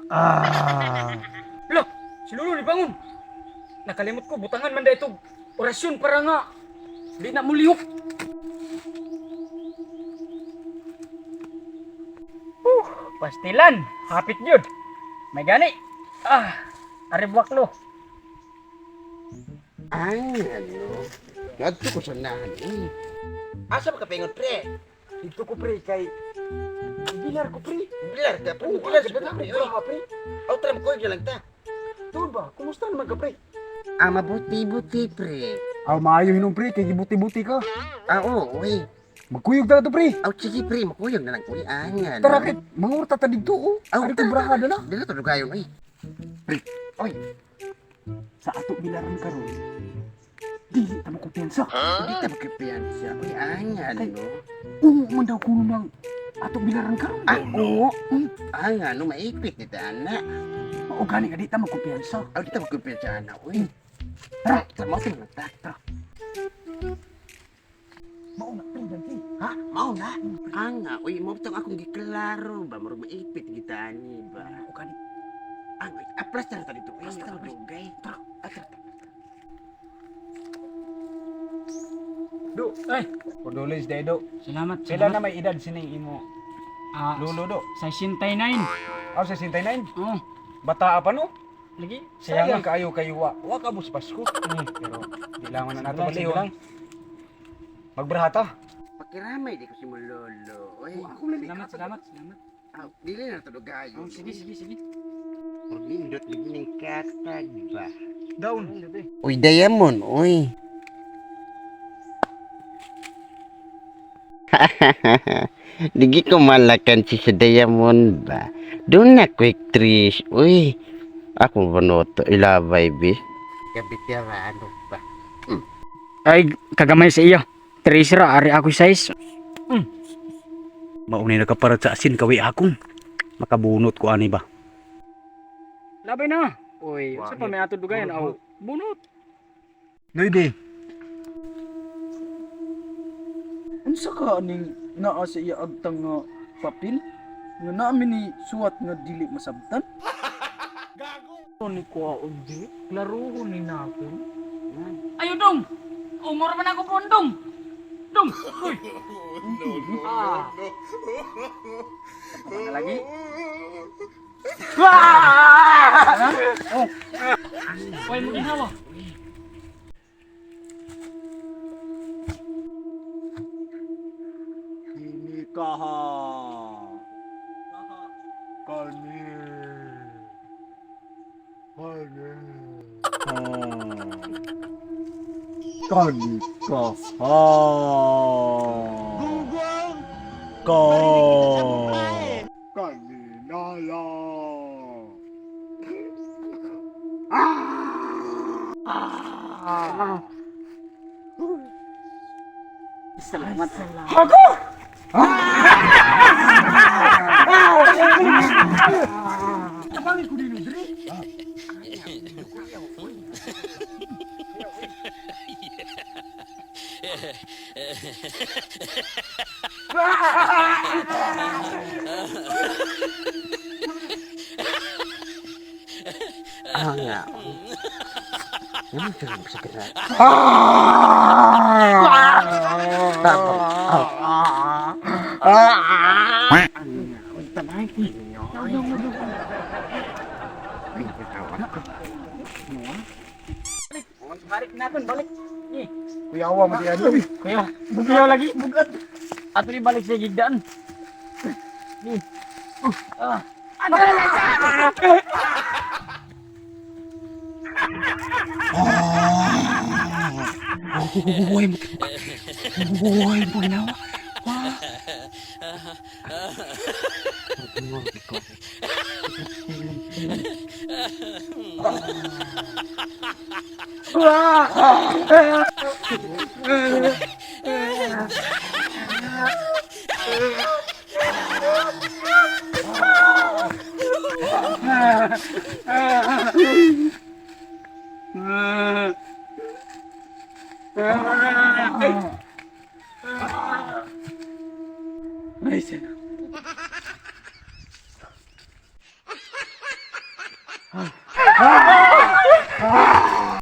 Ah. Lo, si Lolo ni bangon. Nakalimot ko butangan man ito orasyon para nga di na mulihok. Pastilan, hapit yun. May gani. Ah, aribwak lo. Ay, ano? Ngadto ko sa nahan, eh. Asa ba ka pingon, pre? Dito ko pre kay Bilar ko pre. Bilar ka, pre. Bilar ka, pre. Oy, Bra, pre. aw, tara, magkuyog na lang ta. Tuon ba? Kumusta naman ka pre? Ah, mabuti-buti, pre. Aw maayo hinom pre kay gibuti-buti ka. Ah, oo, uy. Magkuyog ta to pre. Aw, sige, pre. Makuyog na lang, uy. Ay, ano? Tara kay mangurta ta didto oh. Aw, Ari ko braha na. Dili to dugayon, uy. Pre. Oy, Sa ato bilaran karon. Dili ta mo kumpiyansa. hindi ta magkapiyansa. Uy, ay, ano? Oo man daw kuno ng ato bilaran karon. Ah, oo. Ay, ano, maipit ni ta, ana. Mao gani nga di ta magkumpiyansa. Aw, di ta magkapiyansa, ana, uy. Tara. Tara, mao na ta. Tara. Mao na pre dali. Ha? Mao na? Anga, uy, mo tong akong giklaro ba? Murag maipit kita ani ba? Mao gani. Ang, aplas na ta dito. Uy, Aplas tara, na, pre. dugay. Tara. Ah, tara, tara. Do, Ay, Condolence day do. salamat. Pila Salamat. na may edad sining imo Ah, lolo do? 69. Aw 69. Oh, Bata pa no? lagi. Sayang Sayang. kaayo kayo wa. Wa ka mo sa Pasko. Pero di lang man na nato Sige lang, sige balihon. lang. Magbrahata. Pakiramay di ko si mo lolo. Uy, Ako lang Salamat, salamat, salamat. aw, dili na to dugayon. Oh, sige, sige, sige. Murag nindot lagi ning katag ba. Down. Uy, Diamond, uy. Digi ko malakan si sa Diamond ba. Doon na quick trees. Uy, ako ba no to ilabay bi? Kabitira ano ba? Ay, kagamay sa iyo. Tres ra, ari ako size. Maunay nakaparat sa asin kawi akong. Makabunot ko ani ba. Labay na. Uy, sa pa may ato dugayan aw. Bunot. Nuibe. Unsa ka aning naa sa iya agtang nga papel nga naa mi ni suwat nga dili masabtan? Gago. Ni kuwaon di. Klaruhon ni nako. Ayo dong. Umor man ako pondong. Dong. Uy. Ah. Ano lagi? Wah! Oh. Uy, mo ginawa. Kini kaha. Kani. Kani. Kani kaha. Ka. Kani nala. Salamat. Tabangin ko din diri. Ah, nga. Ano siya sa kira? Tapos, ah. Ang nga, uy, tabay ko ninyo. Ay, natawa. Balik natin, balik. Eh, Kuyawa mo diyan. Uy. kuya, bugaw lagi, bugat. Ato ni balik sa gigdaan. Eh. Ah. Ano? Uy, uy, mo ginawa. Ay, sana. Ah!